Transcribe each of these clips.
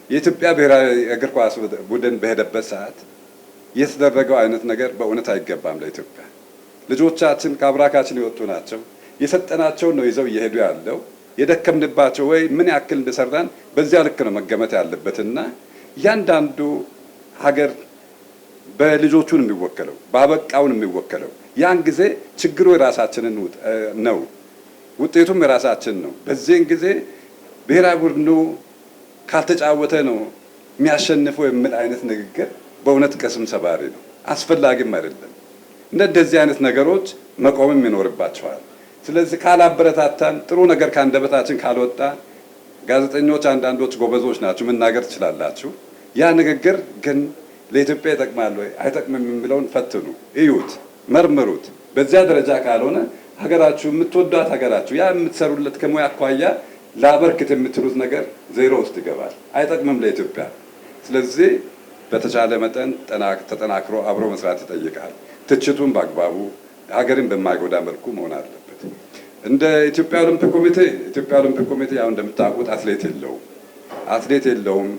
የኢትዮጵያ ብሔራዊ እግር ኳስ ቡድን በሄደበት ሰዓት የተደረገው አይነት ነገር በእውነት አይገባም ለኢትዮጵያ። ልጆቻችን ከአብራካችን የወጡ ናቸው። የሰጠናቸውን ነው ይዘው እየሄዱ ያለው። የደከምንባቸው ወይ ምን ያክል እንደሰራን በዚያ ልክ ነው መገመት ያለበትና እያንዳንዱ ሀገር በልጆቹን የሚወከለው፣ ባበቃውን የሚወከለው። ያን ጊዜ ችግሩ የራሳችንን ነው፣ ውጤቱም የራሳችን ነው። በዚህን ጊዜ ብሔራዊ ቡድኑ ካልተጫወተ ነው የሚያሸንፈው የሚል አይነት ንግግር በእውነት ቅስም ሰባሪ ነው፣ አስፈላጊም አይደለም። እንደዚህ አይነት ነገሮች መቆምም ይኖርባቸዋል። ስለዚህ ካላበረታታን፣ ጥሩ ነገር ከአንደበታችን ካልወጣ፣ ጋዜጠኞች አንዳንዶች ጎበዞች ናችሁ፣ መናገር ትችላላችሁ። ያ ንግግር ግን ለኢትዮጵያ ይጠቅማል ወይ አይጠቅምም የሚለውን ፈትኑ፣ እዩት፣ መርምሩት። በዚያ ደረጃ ካልሆነ ሀገራችሁ፣ የምትወዷት ሀገራችሁ፣ ያ የምትሰሩለት ከሙያ አኳያ ላበርክት የምትሉት ነገር ዜሮ ውስጥ ይገባል፣ አይጠቅምም ለኢትዮጵያ። ስለዚህ በተቻለ መጠን ተጠናክሮ አብሮ መስራት ይጠይቃል። ትችቱን በአግባቡ ሀገርን በማይጎዳ መልኩ መሆን አለበት። እንደ ኢትዮጵያ ኦሎምፒክ ኮሚቴ፣ ኢትዮጵያ ኦሎምፒክ ኮሚቴ ያው እንደምታውቁት አትሌት የለውም፣ አትሌት የለውም።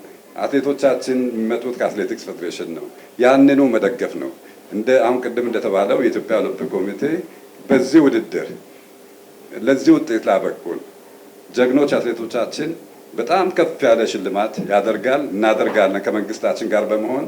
አትሌቶቻችን የሚመጡት ከአትሌቲክስ ፌዴሬሽን ነው። ያንኑ መደገፍ ነው። እንደ አሁን ቅድም እንደተባለው የኢትዮጵያ ኦሎምፒክ ኮሚቴ በዚህ ውድድር ለዚህ ውጤት ላበቁን ጀግኖች አትሌቶቻችን በጣም ከፍ ያለ ሽልማት ያደርጋል፣ እናደርጋለን ከመንግስታችን ጋር በመሆን።